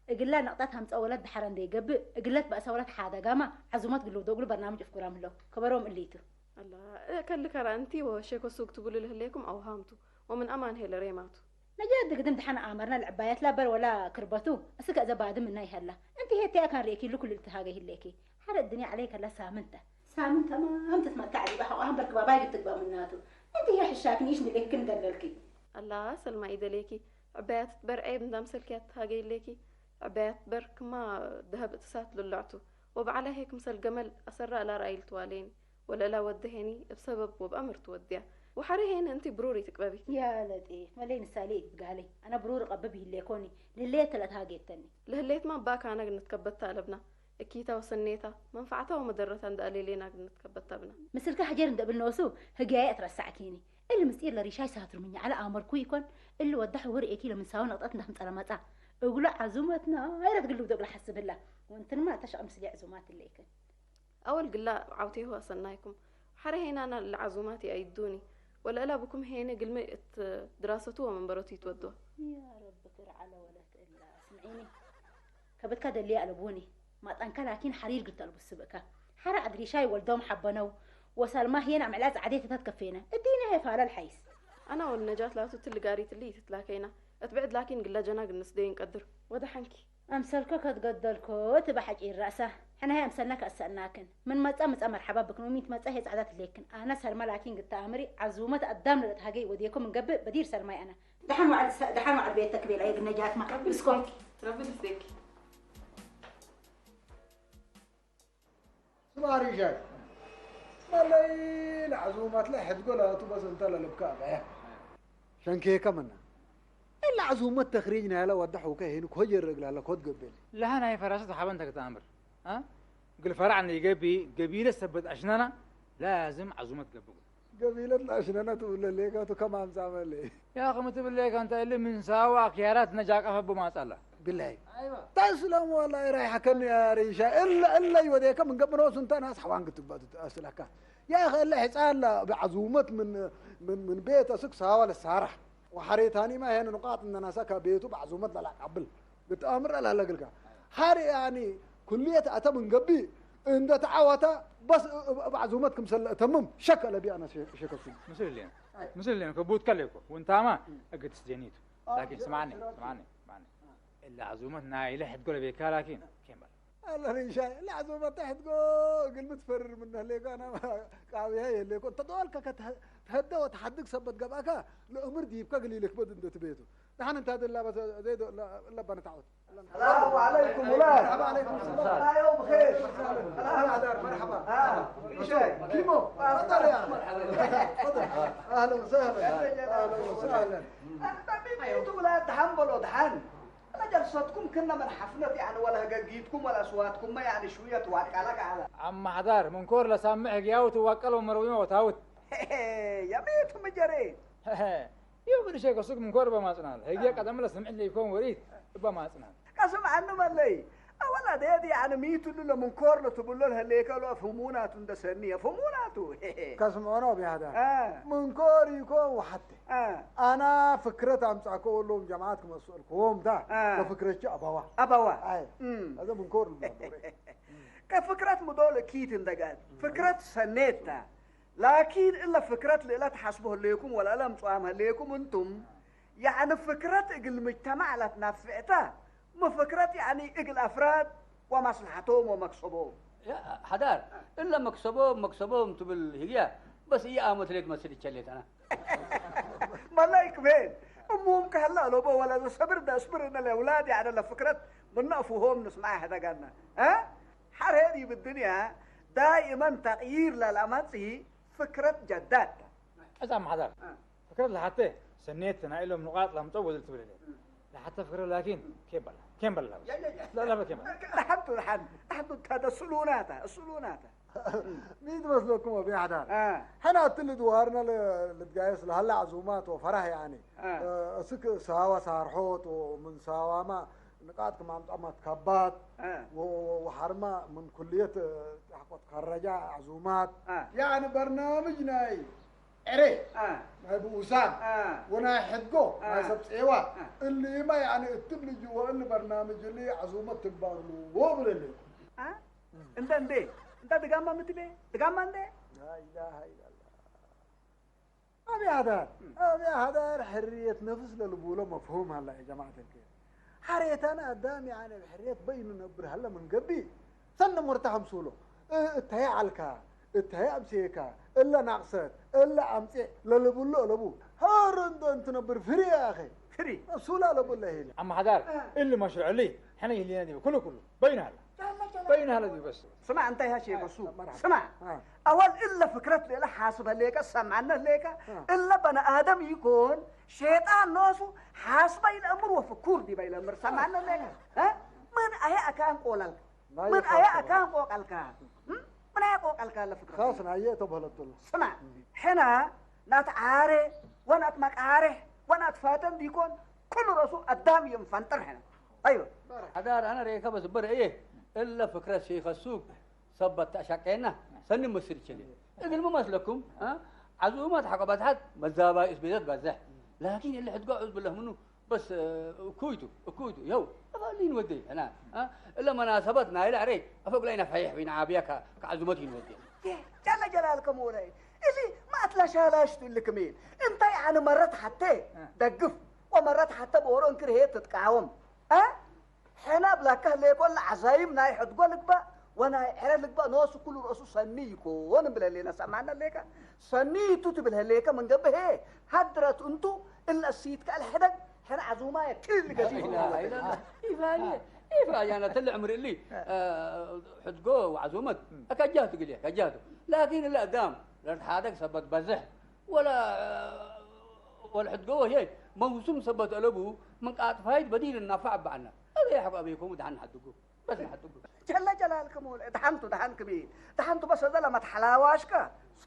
እግላ ንቅጠት ሐምጸ ወለት ደሐረ እንዴ ገብእ፣ እግለት በእሰ ወለት ሓደጋማ ዐዙመት ግልውዶ እግሉ በርናምጅ እፍጉራም ህለው። ከበሮም እሊቱ። አላ፣ እ፣ ከልከ ረአንቲ ወሼኮ ሱግ ትብሉ ለህሌኩም አውሃምቱ፣ ወምን አማን ሄለ ሬማቱ። ነጃት ድግድም ደሐን አመርነ ለዕባየት ላበር ወላ ክርበቱ፣ እስክ እዘ ባድም እና ይሀላ። እንቲ ሄቴ አካን ርኤኪ እሉ ኩሉ ልትሃገ ህሌኪ። ሐረ እድንያ ዐለይከ ለሳምንተ። ሳምን ተማም ትትመታዕ ዲበ ሐቆ አምበርክ ባባይ ግትግበእ ምናቱ። እንቲ ህይ ሕሻክኒ እሽ ንሌክክን ደለልኪ። አላ ሰልማ ኢደሌኪ። ዕባያት ትትበር ዔብ እንዳ ምሰልኪያት ትሃገይ ሌኪ። ዕባያት ትትበር ክማ ደሀብ እትሳት ልልዕቱ። ወበዐለ ሄ ክምሰል ገመል አሰራ እላ ረአይ ልትዋሌኒ። ወለእላ ወደ ሄኒ እብ ሰበብ ወብአምር ትወድያ። ወሐሬ ሄኒ እንቲ ብሩር ኢትቅበቢ። ያ ለጢፍ፣ መለይ ንሳሌ ኢትብጋለይ። አነ ብሩር እቀብብ ይህሌኮኒ። ልሌት ለትሃጌተኒ። ለህሌትማ እባካነ ግንትከበታ አለብና። እኪታ ወሰኔታ፣ መንፈዐታ ወመደረታ እንደ አሌሌና ግንትከበታ ብና። ምስልከ ሐጀር እንደ እብል ኖሱ ህግያዬ አትረሳዕኪኒ። እሊ ምስጢር ለሪሻይ ሳትሩ ምኝ ዐለ አመርኩ ኢኮን። እሊ ወዳሕ ውር ኤኪ ለምንሳዊ ነቅጠት እንደ ክምጸ ለመጻ። እግሉ ዐዙመትና አይረት ግልብ ዶግ ለሐስብ ህላ። ወእንትንማ እተ ሸቅ ምስሌ ዕዙማት እለ ኢክን። አወል ግላ ዐውቴሁ አሰናይኩም። ሐረ ሄናና ለዐዙማት ይአይዱኒ። ወለእላ ብኩም ሄነ ግልሚ እት ድራሰቱ ወመንበረቱ ይትወድዋ። ያ ረቢ ክር ዐለ ወለት እላ። ስምዒኒ። ከብድካ ደልየ አለቡኒ። ማጣንካ ላኪን ሐሪር ግድ ተልቡስ ብእካ። ሐረ አድሪሻይ ወልዶም ሐበነው። ወሳልማ ሄን አምዕላ ጸዓዴ ተተትከፌነ። እዲነ ሄ ፋለል ሐይስ። አና ወነጃት ላቱ ትል ጋሪት እሊ ኢትትላከይና። እት ብዕድ ላኪን ግላ ጀና ግንስዴ እንቀድር። ወደሐንኪ። አምሰልኮ ከትገደልኮ እት በሐጪር ረአሰ። ሕነ ሀይ አምሰልነ ከአሰአናክን። ምን መጸ ምጸ መርሐባ ብክን ወሚት መጸ ሄ ጸዕዳ ትሌክን። አነ ሰልመ ላኪን ግድ ተአምሪ ዐዙመት አዳም ለለትሃገይ ወዴኮ ምን ገብእ በዲር ሰልማይ አነ። ደሐን ወዐል ሰ-፣ ደሐን ወዐል ቤተክ ቤላ የግነ ጃትማ። ረቢ እስኮ። ይስዴክ። ረቢ ይስዴክ። ስማሪ ሻይ መለይ ለዐዙመት ለሕድጎ ላቱ በስ እንተ ለልብከ አበያ። ሸንኬከ ምነ። እለ ዐዙመት ተክሪጅ ናይለ ወደ ሑከ ሄኑ ኮጀር እግላለ ኮት ገቤል። ለሀ ናይ ፈራሰት ሐበን ተክተአምር። አ? እግል ፈራዕ ንኢገብእ ገቢለት ሰበት አሽነና ላዝም ዐዙመት ገብእ። ገቢለት ለአሽነነ ትብለ ሌከ ቱ ከማም ጻመ ለ። ያአኺ ምን ትብል ሌከ እንተ እሊ ምን ሳዋ አክያራት ነጃቀፈ እቡ ማጸላ። ብላይ። አይዋ። ተስለም ወላሂ ራይሐከኒ ያ ሪሻ። እለ፣ እለ ይወዴከ ምን ገብእ ኖሱ እንተ ናስ ሐዋን ክትበቱ ተአስለካ። ያአኺ እለ ሕጻን ለዐዙመት ምን፣ ምን፣ ምን ቤት እስክ ሳዋ ለሳረሕ። ወሐሬታኒመ ሄን ንቃጥ እነ ናሰ ከቤቱ በዐዙመት ለለአቃብል። ግትአምር አላለ እግልከ። ሐር ያኒ ኩልየት አተ ምን ገብእ እንደ ተዓወተ በስ እብ ዐዙመት ክምሰል ለእተምም ሸክ አለቢ አነ ሸ-፣ ሸከኩ። ምስል እሌነ። አይ። ምስል እሌነ ከቡት ከሌኮ። ወንታማ እም። እግል ትስዴኒቱ። አዎ፣ ላኪን ጀ-፣ ስማኒ፣ ጀ-፣ ስማኒ፣ ስማኒ። እለ ዐዙመት ናይለ ሕድጎ ለቤካ ላኪን ኬን በል። አለ ሪሻይ፣ እለ ዐዙመት ሕድጎ እግል ምትፈርር ምነ ህሌኮ አነ ቃብያ የሌኮ። እንተ ዶልከ ከተ-፣ ተህደ ወተሐድግ ሰበት ገብአከ ለእምር ዲብከ እግል ኢልክበድ እንደ ትቤቱ። ደሐን እንተ ሀደ እላ በሰ-፣ ዘይዶ እለ-፣ እለ በነ ተዐወት። ሰላሙ ዐለይኩም ውላድ። መርሐባ ዐለይኩም ሰላም። አህላ የውም ብኼር። መርሐባ። አህላ አዳር፣ መርሐባ። አህላ። ኪሞ፣ ተፈደል ያ። ተፈደል። አህለን ወሰህለን። አህለን ወሰህለን። አንተ ቢቢቱ ውላድ ደሐን በሎ ደሐን። ለጀልሰትኩም ክነ ምን ሐፍለት ያኒ ወለ ህገጊትኩም ወለ አስዋትኩመ ያኒ ሽውየት ዋቃለ ከዐለ። አማ ሐዳር፣ ምን ኮር ለሳምዕ ህግያውት ወቀል ወመረዊመ ወታውት። ሄሄ፣ የሚቱ ምጀሬ። ሄሄ፣ ይው ብልሼ ከሱክ ምን ኮር በማጽናል። ህግየ ቀደም ለስምዕ ለይኮን ወሪት በማጽናል። ቀስም ዐኒ መለይ፣ አወል አዴድ፣ ያኒ፣ ሚ ቱ እሉ ለምንኮር ለትብሎ ለህሌከ እሉ አፍህሙናቱ እንደ ሰኒ፣ አፍህሙናቱ። ከስምዖኖ ቢያዳ። አ። ምንኮር ኢኮን ወሐቴ። አ። አና ፍክረት አምጻእኮ እሎም ጀማዐት ክመ ሰአልክዎም ታ፣ አ። ከፍክረቼ አበዋ። አበዋ። አይ። እም። አዘ ምንኮር እሉ። ከፍክረት ምዶል እኪት እንደጋድ። ፍክረት ሰኔት ታ። ላኪን እለ ፍክረት ለእለ ተሐስቦ ህሌኩም ወለእለ አምጽኦም ህሌኩም እንቱም፣ ያዕኒ ፍክረት እግል ምጅተማዕ ለትነፍዕ ተ፣ ሚ ፍክረት ያዕኒ እግል አፍራድ ወመስለሐቶም ወመክሰቦም። ያ ሐዳር፣ እለ መክሰቦም መክሰቦም ትብል ህግያ፣ በስ እየአመት ሌት መስል ይቸሌት አና። መላይክ ቤን፣ እሙም ከህለ አለቦ ወለ ሰብር ደአስብር እነ ለውላድ ያዕኒ ለፍክረት ምነ አፉሆም ንስማዕ ህደጋና። አ? ሐር ዲብ እድንያ ዳይመን ተቅዪር ለለአመጽእ ፍክረት ጀዳድ ተ። ዕዛም ሐዳር። አ። ፍክረት ለሐቴ ሰኔት ናይሎም ንቃጥ ለምጸው ወዝል ትብል ህሌት። ም። ለሐቴ ፍክረት ላኪን ኬን በላ፣ ኬን በላ። ያ፣ ያ፣ ያ። ላ፣ ላ፣ በል ኬን በላ። ለሐንቱ፣ ለሐን-፣ ለሐንቱ እንተ ደ ስሉናተ፣ ስሉናተ። ሚ ትመስለኩም አቢ ሐዳር? አ። ሕና እትሊ ድዋርነ ለ-፣ ልትጋየስ ለሀለ ዐዙማት ወፈራህ ያኒ። አ። እ፣ እስክ ሳዋ ሳርሖት ወምን ሳዋማ ንቃጥ ክም አምጣማት ካባት አ። ወ-፣ ወ-፣ ወሐርማ ምን ኩልየት፣ እ፣ ተሕቆት ከረጃ ዐዙማት። አ። ያኒ በርናምጅ ናይ ዕሬ፣ አ። ናይ ብኡሳን አ። ወናይ ሕድጎ አ። ናይ ሰብ ጼዋ አ። እሊመ ያኒ እትም ልጅ ወእሊ በርናምጅ እሊ ዐዙመት ትግባርሉ ወብለሌኩም። አ? እንደ እንዴ? እንደ ድጋማ ምትቤ? ድጋማ እንዴ? ላኢላሃ ኢላላህ። አቢ ሐዳር፣ እም። አቢ ሐዳር ሕርየት ነፍስ ለልቡሎ መፍሁም ሀላ ያ ጀማዐት አልከይር። ሐሬታን አዳም ያኒ ብሕርየት በይኑ ነብር ሀለ ምን ገብእ፣ ሰኒ ሙርተሕ ምሱሎ። እ-፣ እተየ ዐልካ፣ እተየ አምሴካ፣ እለ ናቅሰት፣ እለ አምጼ ለልብሎ ለቡ። ሐር እንዶ እንትነብር ፍሪ አኸ። ፍሪ። እሱላ ለቡ ለሄለ። አማ ሐዳር፣ እ። እሊ መሽሩዕ እሊ፣ ሕነ ይህሊነ ዲበ ኩሉ ኩሉ። በይኑ ሀለ። በይን ሀለ ዲብ በስ። ስማዕ፣ እንተ ያ ሼክ እሱ፣ መርሐባ። ስማዕ፣ አ። አወል እለ ፍክረት ለእለ ሓስብ ህሌከ፣ ሰምዐነ ህሌከ፣ አ። እለ በነ አደም ኢኮን፣ ሼጣን ኖሱ ሓስበ ኢለአምር ወፍኩር ዲበ ኢለአምር፣ ሰምዐነ ህሌከ፣ አ። አ? ምን አየ አካን ቆለልከ? ናየ ምን አየ ቆቀልከ? አካን ቆቀልከ? እም? ምን አየ ቆቀልከ ለፍክረት? ካስ ናየ ተበለጡሉ። ስማዕ፣ እም። ሕነ ናትዓሬ ወናትመቃሬሕ ወናትፋተን ዲኮን፣ ኩሉ ረሱ አዳም ይንፈንጥር ሕነ። አይወ። ሐዳር አነ ሬከ በስ በረ እየ፣ እለ ፍክረት ሼከ ሱቅ ሰበት ተአሸቄና ሰኒ መስል ይችል። እግል ሚ መስለኩም፣ አ? ዐዙመት ሐቆ በዝሐት መዛባይ እስቤደት በዝሕ። ላኪን እለ ሕድጎ ዑዝ ብለህ ምኑ በስ፣ እ፣ እኩይቱ፣ እኩይቱ፣ ይኸው፣ እበ እሊ ኢንወዴ፣ ሕና፣ አ? እለ መናሰበት ናይለ ዕሬ፣ አፈ እግላይ ነፈይሕ ወኢነዓብያ ከ-፣ ከዐዙመት ኢንወዴ። ጀለ ጀላልከ ሞላይ፣ እዚ ማእት ለሻላሽቱ እሊ ክሜል፣ እንተ ያኒ መረት ሐቴ አ። ደግፍ፣ ወመረት ሐቴ ቦሮ እንክር ህዬ ትትቃወም፣ አ? ሕነ እብለከ ህሌኮ ለዐዛይም ናይ ሕድጎ ልግበእ ወናይ ዕረ ልግበእ ኖሱ ኩሉ ረእሱ ሰኒ ይኮን እብል ህሌነ ሰምዐነ ህሌከ። ሰኒ ቱ ትብል ህሌከ ምን ገብእ ህዬ ሀድረት እንቱ እለ እሲትከ ለሕደግ ሕነ ዐዙማየ ክል ገዚፍ ኢፋልየ፣ ኢፋልየ። አነ ትል ዕምር እሊ፣ አ፣ ሕድጎ ወዐዙመት ከጃቱ ግልየ ከጃቱ። ላኪን እለ አዳም ለልትሓደግ ሰበት በዝሕ ወለ፣ ወለሕድጎ ወህዬ መውሱም ሰበት አለቡ ምን ቃጥፋይት በዲር እናፋዕ በዐልነ። አዜ ሐቆ አቤኮሙ ደሐን ሐድጉ። በስ ሐድጉ። ጀለ ጀላልከ ሞለ፣ ደሐንቱ ደሐን ክም፣ ደሐንቱ በስ እዘ ለመትሐላዋሽከ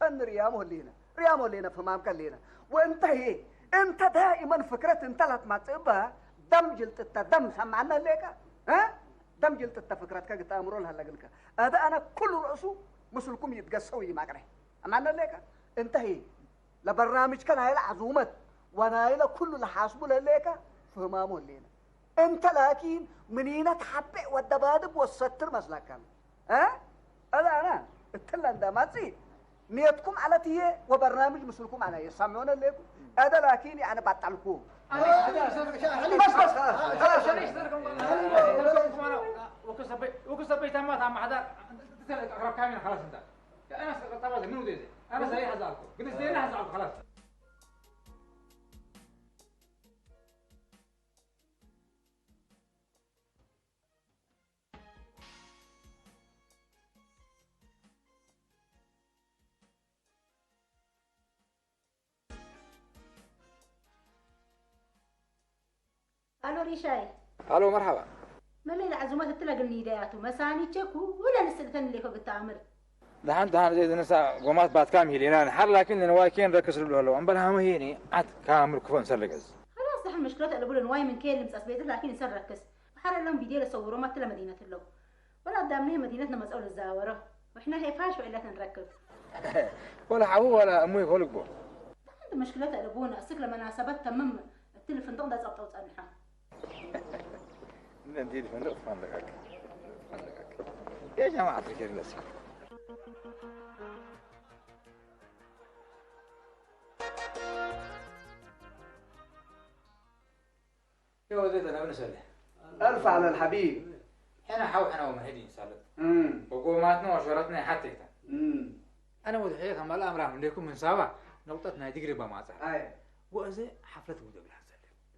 ሰኒ ርያሞ ህሌነ፣ ርያሞ ህሌነ፣ ፍህማምከ ህሌነ። ወእንተ ህዬ፣ እንተ ዳኢመን ፍክረት እንተ ለትመጽእ እበ ደም ጅልጥተ ደም ሰምዐነ ህሌከ፣ እ? ደም ጅልጥተ ፍክረትከ ግተ አእምሮ ለሀለ እግልከ። አደ አነ ኩሉ ረእሱ ምስልኩም ይትገሰው ይማቅሬ። አማነ ህሌከ፣ እንተ ህዬ፣ ለበርናምጅከ ናይለ ዐዙመት ወናይለ ኩሉ ለሓስቡ ለህሌከ ፍህማሙ ህሌነ። እንተ ላኪን ምኒነ ተሐቤዕ ወደባድብ ወሰትር መስለከ? እ? አዜ አነ እትለ እንደ መጽእ ንየትኩም ዐለት ህዬ ወበርናምጅ ምስልኩም አነ የሰምዖነ ህሌኩ። አደ ላኪን ያነ በጠልኩ። በስ፣ በስ፣ ኸላስ፣ ኸላስ። ወኩሰበይ፣ ወኩሰበይ ታማት አማ ሐዳር አቅረብካሚን ኸላስ እንተ። አነ ሰቀጣ ባዘ ምን ወዴ? አነ ሰሪ ሐዛልኩ። ግን እስቴና ሐዛልኩ ኸላስ። አሎ ሪሻይ። አሎ መርሐባ። መለይ ለዐዙመት እትለ እግል ኒደያቱ መሳኒቼ ኩለ ንስእልተን እሌኮ ግተአምር። ደሐን ደሐን፣ እዜ ዝነሳ ጎማት ባትካም ሂሌና ንሐር ላኪን ለንዋይ ኬን ረክስ ልብሎ ህለው። እምበል ሀመ ሄኒ ዐድ ካምር ክፎ እንሰር ልገዝ። ኸላስ ደሐን ምሽክለት አለቡ ለንዋይ ምን ኬን ልምጸስ ቤትህ ላኪን እንሰር ረክስ። ሐረ እሎም ቪድዮ ለሰውሮም አትለ መዲነት እለው። ወለ አዳምነ መዲነትነ መጽአው ልዛወረው። ወሕነ ሄ ፋሽ ወዕለት እንረክብ። ወለ ሐዉ ወለ እሙይ ሆልግቦ። እንተ መሽክለት አለቡነ፣ እስክ ለመናሰበት ተምም እትሊ ፍንድቅ እንዳ ጸብጠው ጸንሐ። እንደ እንዲህ ፈንድቅ ፈንድቀክ። ፈንድቀክ። ያ ጀማዓት ኸይር ለሲ። يا وديت أنا بنسأله. ألف على الحبيب. حنا حاو حنا ومهدي نسالت. امم. وقوماتنا وشورتنا حتى. امم. أنا وضحية كمال أمر عم ليكم من سوا نقطة نادي قريبة ما صار. أي. وأزي حفلة ودو بالحسن.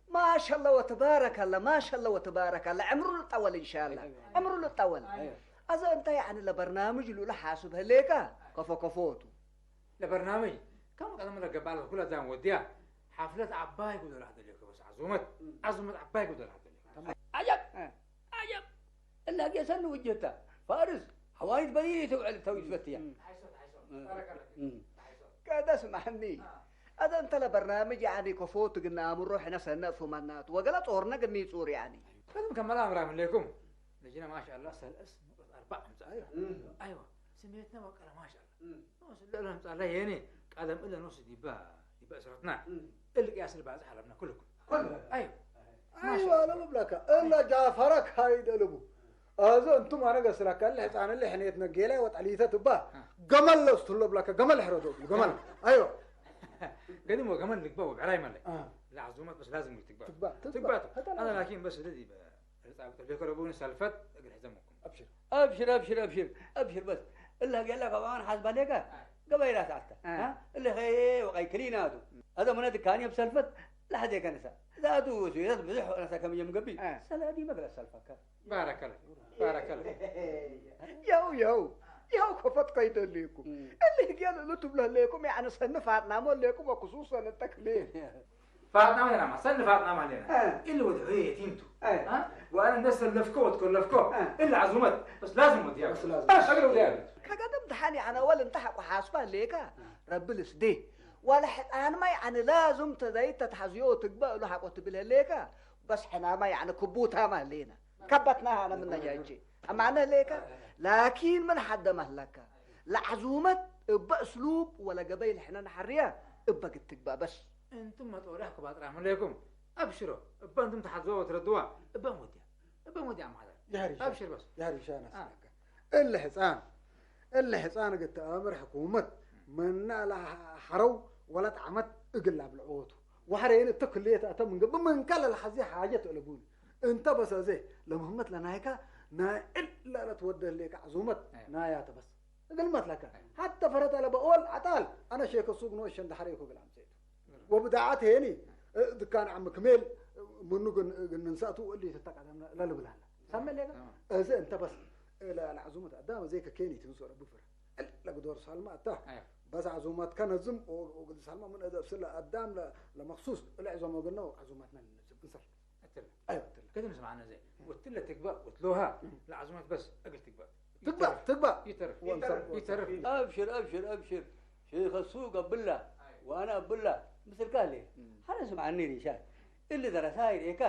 ما شاء الله وتبارك الله، ما شاء الله وتبارك الله، عمره الطول إن شاء الله. أيوة. عمره الطول. أيوة. أزا أنت يعني لبرنامج لولا حاسب هليكا كفو كفوتو. ለበርናምጅ ከም ቀደም ለገብአ ለኩለ ዛም ወድያ፣ ሐፍለት ዐባይ ጉደል አደሌከ በስ ዐዙመት፣ ዐዙመት ዐባይ ጉደል አደሌከ። ዐጀብ! ዐጀብ! እለ ጌሰኒ ውጅህተ ፋርስ ሐዋሪት በዲር ኢትውዕል ተው ኢትፈትያ። እም። እም። ቀደስ መሐኒ፣ አዘ እንተ ለበርናምጅ ያኒ ከፎ ትግና አምሮ ሕነ ሰነ እፉ መናቱ ወገለ ጾርነ ግኒ ጹር ያኒ። ከዝም ከመለ አምራም እሌኩም። ለጅነ ማሻአላህ ሰልስ ንቁጠት አርበዕ አምጻ። አይዋ። አይዋ። ስሜትነ ወቀለ ማሻአላህ። እም። ኖስ እለ ለምጻለ የኔ ቀደም እለ ኖስ ዲበ፣ ዲበ እስረትና። እም። እል ቅያስ ልባጽሕ አለብነ ኩልኩም። ኩሉ። አይዋ። አይዋ፣ ማሻአላህ። ለመብላካ እለ ጃፈረክ ሃይደ ልቡ። አዘ እንቱም አነ ገስላካ እለ ሕጻን እለ ሕኔትነ ጌላይ ወጠሊተ ትባ። አ። ገመል ለውስት ህሎ ብላካ ገመል ሕረዶ እግሉ ገመል። አ። አይዋ። ገድም ወገመል ልግባ ወብዕራይ መለ። አ። ለዐዙመት በስ ላዝም ትግባ። ትግባ፣ ትግባ። ትግባ። አነ ላኪን በስ እለ ዲበ ጻብጥ ለከረቡን ሰልፈት እግል ሕዘመኩም። አብሽር። አብሽር፣ አብሽር፣ አብሽር፣ አብሽር በስ። እለ ሀገለ ከባን ሐዝባ ሌከ አይ። ገበይ ራስ አተ። አይ። አ? እለ ኸዬ ወቀይ ክሊናቱ። አዘ ሙነ ድካኒ እብ ሰልፈት ለሐዜ ከነሰ። ዛቱ ወስዊረት ብዙሕ ነሰ ከም የምገቢ። አይ። ሰላዲ መግለስ ሰልፈከ። ባረከለ፣ ባረከለ። ያው፣ ያው፣ ያው ከፈት ከይደሌኩም። እም። እለ ህግየ ልእሉ ትብለ ህሌኩም፣ ያዕነ ሰኒ ፋጥናሞ ሌኩም ወክሱሰን እተ ክሌ። ፋጥናመ ሄናማ፣ ሰኒ ፋጥናመ ሄና። እ። እሊ ወድ ሑየ የቲምቱ። እ። አ? ወአነ እንደ ሰለፍኮ ወትኮለፍኮ፣ እ። እሊ ዐዙመት፣ በስ ላዝም ወድያ። በስ ላዝም። በስ አግረው ወድያ። ከገደም ደሓን ያዕነ ወል እንተ ሐቆ ሓስባ ሌከ፣ እ። ረቢ ልስዴ። ወለ ሕጻንማ ያዕነ ላዝም ተዘይት ተትሐዝዮ ትግበእ እሉ ሐቆ ትብል ህሌከ፣ በስ ሕናማ ያዕነ ክቡታማ ህሌነ። ከበትናሃ አነ ምነ ጃይቼ። አማነ ህሌከ፣ ላኪን ምን ሐደ መህለከ። ለዐዙመት እበ እስሉብ ወለ ገበይ ለሕነ ነሐርየ እበ ግድ ትግበእ በስ። እንቱም መጦሪሕ ክባጥራም ህሌኩም፣ አብሽሮ፣ እበ እንቱም ተሐዝዋ ወትረድዋ፣ እበ ሞድያ፣ እበ ሞድያ አማዳር። ያሪሻ፣ አብሽር በስ። ያሪሻ አ። ነስለከ። እለ ሕጻን፣ እለ ሕጻን እግል ተአምር ሕኩመት፣ ምነ ለሐረው ወለት ዐመት እግል አብልዖቱ። ወሐሬን እተ ክልየት አተ ምን ገብእ ምንከ ለልሐዜ ሓጀት እለ ቡኒ። እንተ በስ አዜ ለምህመት ለናይካ ናይ እለ ለትወደህ ሌከ ዐዙመት አይ። ናያተ በስ። እግል መትለከ። አይ። ሐተ ፈረት አለ በኦል አጣል አነ ሼከ ሱቅ ኖሸ እንደ ሐሬኮ እግል አምጼቱ። ወብዳዓት ሄኒ፣ እ፣ ድካን ዓም ክሜል፣ እ፣ ምኑ ግን፣ እ፣ ግን ንንሳቱ እሊ ትጠቀደም ለልብላለ። ሰሜ ሌከ? ተማም። እዘ እንተ በስ፣ እ፣ ለ-፣ ለዐዙመት አዳም እዘ ከኬኒ ትንሶ ረቢ ፍረ። እለ ግዶር ሳልማ አታ። አያ። በስ ዐዙመትከ ነዝም፣ ኦ-፣ ኦ-፣ ግድ ሳልማ ምን እዘ ብስለ አዳም ለ-፣ ለመክሱስ፣ እለ ዐዞም ወግነ ዐዙመትነ ልንዝም እንሰል። እትለ። አዮ፣ እትለ። ከዚ ንስማዕ ነዘ። ወትለ ትግባእ ወትሎሃ እም። ለዐዙመት በስ እግል ትግባእ። ትግባእ፣ ይተርፍ። ትግባእ። ይተርፍ። ወንሰር ይተርፍ። ወንሰር። ይተርፍ። አብሽር፣ አብሽር፣ አብሽር። ሼክ እሱ ገብላ፣ አይ። ወአና እብላ፣ ምስልካ ህሌ። እም። ሐነ ስምዓኒ ሪሻይ። እሊ ደረሳይ ርኤካ፣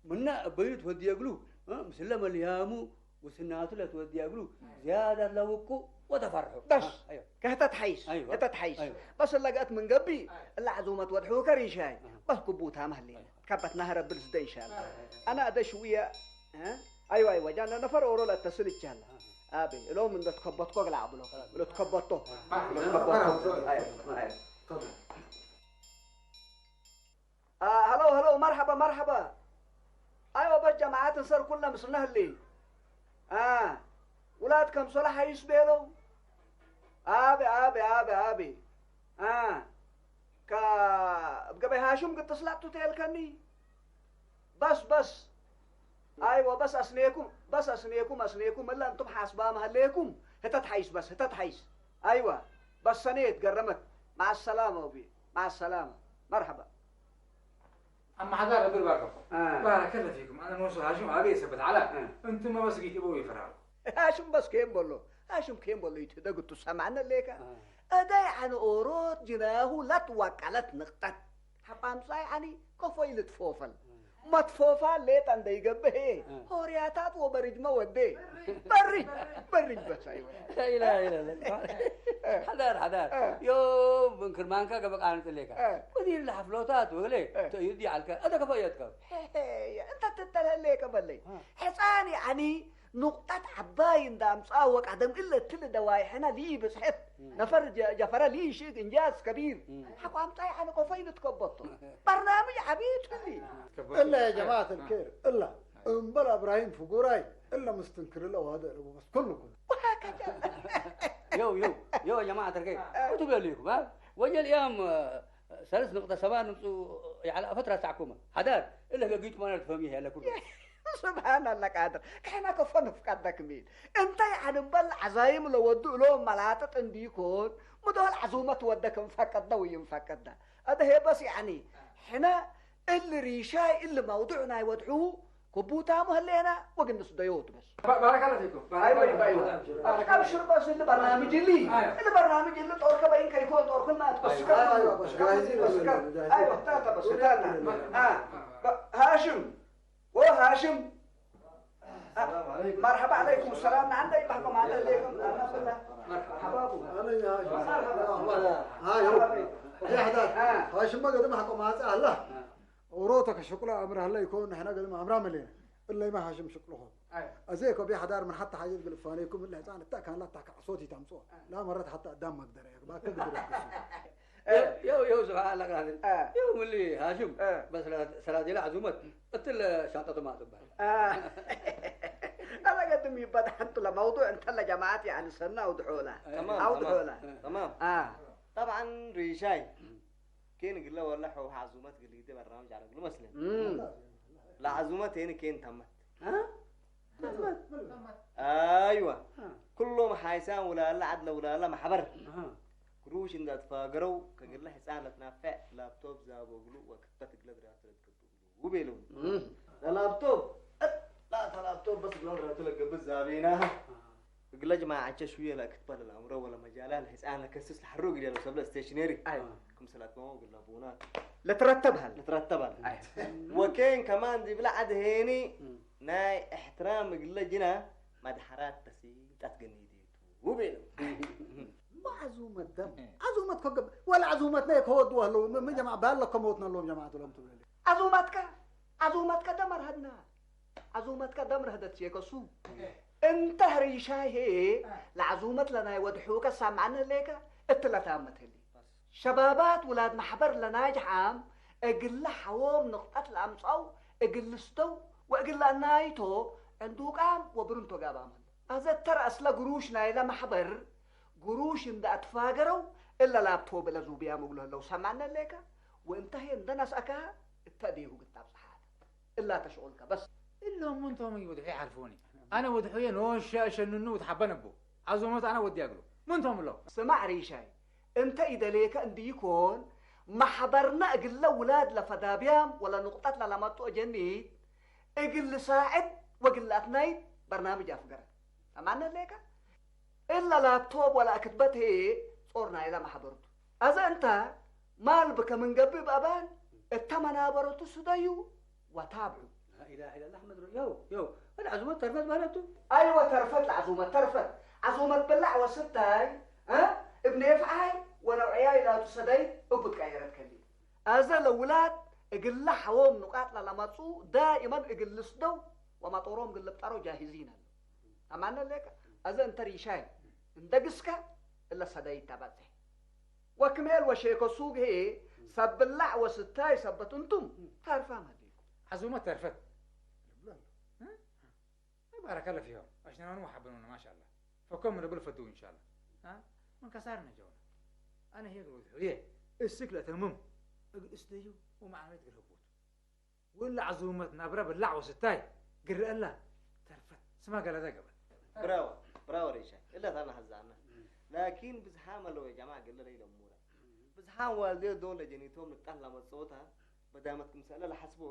ምና እበዩ ትወድየ እግሉ፣ እ፣ ምስለ መልያሙ፣ ውስናቱ ለትወድየ እግሉ፣ ዝያደት ለውቁ ወተፈርሑ። በስ። አዮ። ከህተ ተሐይስ፣ አይዋ። ህተ ተሐይስ። አይዋ። በስ እለ ገአት ምን ገብእ፣ አይዋ። እለ ዐዙመት ወድሑከ ሪሻይ። አሃ። በስ ክቡታመ ህሌነ። አይዋ። ከበትናሀ ረቢ ልስደ ኢንሻአላህ። አይዋ። አነ አደ ሽውየ፣ እ? አይዋ፣ አይዋ፣ ጃነ ነፈር ኦሮ ለአተስል ይቻለ። አሃ። አቤ፣ እሎም እንደ ትከበትኮ ግላ አብሎ። አሃ። ለትከበቶ። አሃ። ለትከበቶ። አሃ። አይዋ፣ አይዋ። አ፣ ሀሎ፣ ሀሎ፣ መርሐባ፣ መርሐባ። አይወ፣ በስ ጀማዐት እንሰር ኩለ ምስልነ ህሌ። አ፣ ውላድ ከምሶለ ሐይስ ቤለው። አቤ፣ አቤ፣ አቤ፣ አቤ። አ፣ ከ-፣ እብ ገበይ ሃሹም ግጥስ ላቱ ቴልከኒ። በስ፣ በስ። አይወ፣ በስ አስኔኩም፣ በስ አስኔኩም፣ አስኔኩም፣ እለ እንቱም ሐስባም ሀሌኩም። ህተት ሐይስ በስ፣ ህተት ሐይስ። አይወ፣ በስ ሰኔት ገረመት። መዐ ሰላመ ወቤ። መዐ ሰላመ። መርሐባ። አመ ሐዳር እብል ባርከኩም። አ። ባረከለ ፊኩም። አነ ኖሱ ሃሽም አቤ ሰበት ዐላ። አ። እንቱመ በስ ጊት እበው ይፈራሉ። ሃሽም በስ ኬን በሎ። ሃሽም ኬን በሎ ይትደግ እቱ ሰማዕነ ሌከ። አ። እደ ያኒ ኦሮት ጅናሁ ለትወቀለት ንቅጠት። ሐብ አምጻይ ያኒ ከፎይ ልትፎፈል። አ። መትፎፋ ሌጠ እንደ ይገብእ ህዬ፣ እ። ሆርያታት ወበርጅመ ወዴ። በርጅ፣ በርጅ በስ፣ አይወ። ላ ኢላሀ ኢለላህ። ሐዳር፣ ሐዳር። እ። ዮም ምን ክርማንከ ገበእ ቃንጽ ሌከ። እ። ወዲር ለሐፍሎታት ወግሌ እ። ተእዩድ ይዐልከ። አተ ከፈ እየትከ። ሄ፣ ሄ፣ እንተ ትተልሀሌከ በለይ። እ። ሕጻን ያኒ ኑቅጠት ዐባይ እንደ አምጽአ ወቀደም እለ እትሊ ደዋይ ሕነ ሊብጽሐት እም። ነፈር ጀ-፣ ጀፈረ ሊሽግ እንጃዝ ከቢር። እም። ሐቆ አምጻይ ዐለ ኮፈይ ልትከበቶ። በርናምጅ ዐቢ ቱ እሊ። እለ ያ ጀማዐት አልኬር፣ እለ እምበል እብራሂም ፍጉራይ፣ እለ ምስትንክር እለ ዋደ ለቡ በስ ኩሉ ኩሉ። ወሀከዛ። የው፣ የው፣ የው ጀማዐት አልኬር። አ። ኩቱብ ለሊኩም፣ አ? ወጀል ያም ሰልስ ንቅጠ ሰባ ንምጹ ይዐለ ፈትረ ሳዕኩመ። ሐዳር፣ እለ ህገጊቱ ማነ ልትፈህም ይሄ ለኩሉ። ስብሓን አላህ ቃድር፣ ከሕነ ከፎ ንፍቀደክ ሚል። እንተ ያዕኒ እምበል ዐዛይም ለወዱ እሎም መላጥጥ እንዲኮን፣ ምዶል ዐዙመት ወደ ክም ፈቀደ ወይም ፈቀደ። አደ ሄ በስ ያዕኒ፣ ሕነ እሊ ሪሻይ እሊ መውዱዕ ናይ ወድሑ፣ ክቡታሙ ህሌነ ወግንስ ደዮት በስ። ባ-፣ ባረከላሁ ፊኩም። አይወ፣ ባረከላሁ አይወ። ፊኩም። አብሽር በስ እሊ በርናምጅ እሊ፣ አይወ። እሊ በርናምጅ እሊ ጦርከ በይን ከይኮን ጦርክን ማት በስ አይወ። አይወ፣ በስ ጋይዚ ነው። በስ ጋር፣ አይወ፣ ታታ በስ ታታ። አ፣ በ-፣ ሃሽም፣ ወ ሃሽም። አ፣ ሰላም አለይኩም። መርሐባ አለይኩም ሰላም። ናንደ ይባህኮ ማለት ለይኩም። አልሐምዱሊላህ። መርሐባ። መርሐባ። አለይኩም። መርሐባ። አይ፣ መርሐባ። ያ ሐዳር። አ። ሃሽም ገደም ሐቆ ማጻ አላ። አ። ኦሮተ ከሽቁለ አምር ሀለ ኢኮን፣ ንሕነ ገድም አምራ መሌነ። እለይመ ሃሽም ሽቅልሆ። አይ። አዜ እኮ ቤ ሐዳር ምን ሐታ ሓጀት እግል እፋኔኩም እለ ህጻን እተ አካን ላታ ከዕሶት ኢተምጽኦ። አይ። ላ መረት ሐታ አዳም መግደረ ያግባከ ግድር ያግሱ። አይ። የው፣ የው፣ የው ስብሓን አላህ ቃድር። አይ። የው ምሊ ሃሽም አይ። በሰላ-፣ ሰላቴለ ዐዙመት እትለ ሻንጠቱ ማጥባል። አይ። አላ ገድም ይበድ ሐንቱ ለመውዱዕ እንተ ለጀማዓት ያዕኒ ሰና አውድሖላ። አይ። ተማም፣ አውድሖላ። ተማም። ተማም። አይ። ጠብዓን ሪሻይ። ኬን እግለ ወለ ሐው ሐዙመት ግልይተ በርናምጅ ዐለ እግሉ መስለን። እም። ለዐዙመት ሄን ኬን ተመት። አ? ተመት። አይወ። አ። ኩሎም ሓይሳን ውላለ ዐድ ለውላለ መሕበር። አ። ግሩሽ እንደ አትፋገረው ከግለ ሕጻን ለትናፈዕ ላፕቶፕ ዛቦ እግሉ ወክተት እግለ ድራቱ ለትገብእ እግሉ ቤለው። እም። ለላፕቶፕ፣ እት፣ ላተ ላፕቶፕ በስ እግለ ድራቱ ለገብእ ዛቤና። አ። እግለ ጅማዐቼ ሹየ ለክትበ ለልአምሮ ወለመጃላ ለሕጻን ለከስስ ለሐሩ እግል ያለው ሰብለ ስቴሽነሪ። አይ። ክምሰል አትመመው እግል ለቡናት ለትረተብ ሀለ። ለትረተብ ሀለ። አይ። ወኬን ከማን ዲብለ ዐድ ሄኒ እም። ናይ እሕትራም እግለ ጅና መድሐራት ተሲጣት ገኒዴቱ ቤለው። ማ ዐዙመት ደም? ዐዙመት ከገብ-፣ ወላ ዐዙመትነ ከወዱ ሀለው ም-፣ ምን ጀማዕ ባለ ከመውትና ለዎም ጀማዓት ለምትብለ። ዐዙመትከ፣ ዐዙመትከ ደም አርሀድና። ዐዙመትከ ደም ረህደት ሼከሱ። እንተ ሪሻይ ህዬ ለዐዙመት ለናይ ወድሑከ ሳምዐነ ህሌከ፣ እት ለታመት ህሌ። ሸባባት ውላድ መሕበር ለናጅ ሐም እግለ ሐዎም ንቅጠት ለአምጸው እግል ልስደው ወእግል ለአናይቶ ዕንዱቃም ወብርንቶ ጋባም ህለው። አዘ እተ ረአስለ ግሩሽ ናይለ መሕበር ግሩሽ እንደ አትፋገረው እለ ላፕቶፕ እለ ዙብያም እግሉ ህለው ሰምዐነ ህሌከ፣ ወእንተ ህዬ እንደ ነስአከሀ እተ እዴሁ ግታብ ጸሓተ። እላተ ሸቁልከ በስ። እሎም ምን ቶም ወድሑ ይዓርፉኒ? አነ ወድሑዬ ኖሸ እሸንኑ ወትሐበን እቡ። ዐዙመት አነ ወድያ እግሉ። ምን ቶም እሎም? ስማዕ ሪሻይ፣ እንተ ኢደሌከ እንዲኮን፣ መሕበርነ እግለ ውላድ ለፈዳብያም ወለንቁጠት ለለመጡ አጀኒት እግል ልሳዕድ ወእግል ለአትናይት በርናምጅ አፍገረ። ሰምዐነ ህሌከ? እለ ላፕቶፕ ወለአክትበት ህዬ ጾር ናይለ መሕበር ቱ። አዘ እንተ ማል ብከ ምን ገብእ በአባን እተ መናበረቱ ስደዩ ወታብዑ። ላኢላሀ ኢለላህ አሕመድ ረ-፣ የው፣ የው፣ እት ዐዙመት ተርፈት ማለት ቱ? አይወ ተርፈት ለዐዙመት ተርፈት። ዐዙመት ብላዕ ወስታይ፣ እ? እብ ኔፍዓይ ወነውዕያይ ላቱ ሰደይ እቡ ትቀየረት ከሊት። አዘ ለውላድ እግለ ሐዎም ኑቃጥ ለለመጽኡ ዳኢመን እግል ልስደው ወመጦሮም እግል ልብጠረው ጃሂዚን ዐለው። አማነ ሌከ፣ አዘ እንተ ሪሻይ እንደ ግስከ እለ ሰደይት ተበጽሕ። ወክሜል ወሼኮ ሱግ ህዬ ሰብ ብላዕ ወስታይ ሰበት እንቱም ታርፋም ሀሌኩም። ዐዙመት ተርፈት። እ? ባረከለ ፊሆም። አሽነኖኑ ወሐበኖነ ማሻአላህ። ፈኮም ምን እብል ፈድው እንሻአላህ። አ? ምን ከሳርነ ጀውነ። አነ ህዬ እግል ወድሑዬ እስክ ለአተምም እግል እስደዩ ወመዓመት እግል ህቡቱ። ወእለ ዐዙመት ናብረ ብላዕ ወስታይ ግረ እላ ተርፈት ስመ ገለዘ ገበት። ብራወ፣ ብራወ ሬሻ። እለ ታና ሐዛና። ላኪን ብዝሓም አለው ያ ጀማዕ ገለ ለይለሙረ። ብዝሓም ዋልዴ ዶል ለጀኒቶም ንጣህ ለመጽኦታ በዳመት ክምሰለ ለሐስቦ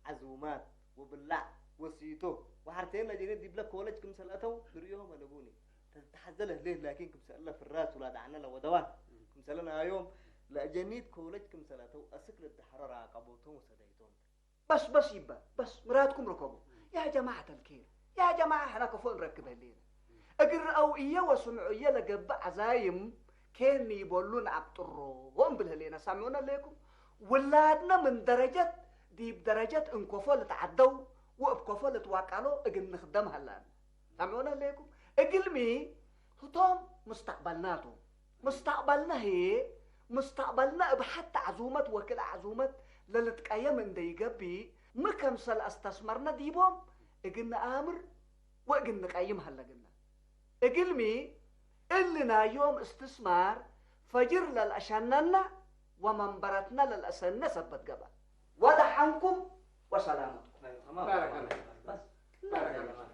ዐዙማት ወብላዕ ወሲቶ ወሐርቴን ለጀኔ ዲብለ ኮለጅ ክምሰል አተው ንርእዮም አለቡኒ። ተሐዘ ለህሌት ላኪን ክምሰለ ፍራስ ውላድ ዐነ ለወደዋን ክምሰለ ናዮም ለአጀኒት ኮለጅ ክምሰል አተው አስክ ልትሐሮ ራቀቦቶም ወሰደይቶም። በስ በስ ይበ፣ በስ ምራድኩም ርከቡ። ያ ጀማዐት አልኬር፣ ያ ጀማዐ ሕነ ከፎ እንረክብ ህሌነ። እግል ረአው እየ ወስምዑ እየ ለገብእ ዐዛይም ኬን ኒቦሉ ነአብጥሮ እምብል ህሌነ። ሳምዑነ ሌኩም? ውላድነ ምን ደረጀት ዲብ ደረጀት እንኮፎ ልትዓደው ወእብ ኮፎ ልትዋቃሎ እግል ንክደም ሀላነ። ሳምዑነ ሌኩም? እግልሚ ህቶም ሙስተቅበልና ቶም። ሙስተቅበልና ህዬ፣ ሙስተቅበልና እብ ሐቲ ዐዙመት ወክልኤ ዐዙመት ለልትቀየም እንዴ ኢገብእ፣ ሚ ከምሰል አስተስመርነ ዲቦም እግል ነአምር ወእግል ንቀይም ሀለግነ። እግልሚ፣ እሊ ናይ ዮም እስትስማር ፈጅር ለልአሸነነ ወመንበረትነ ለልአሰኔ ሰበት ገብአ። ወደሐንኩም ወሰላመትኩም። ባረከላህ። በስ። ባረከላህ።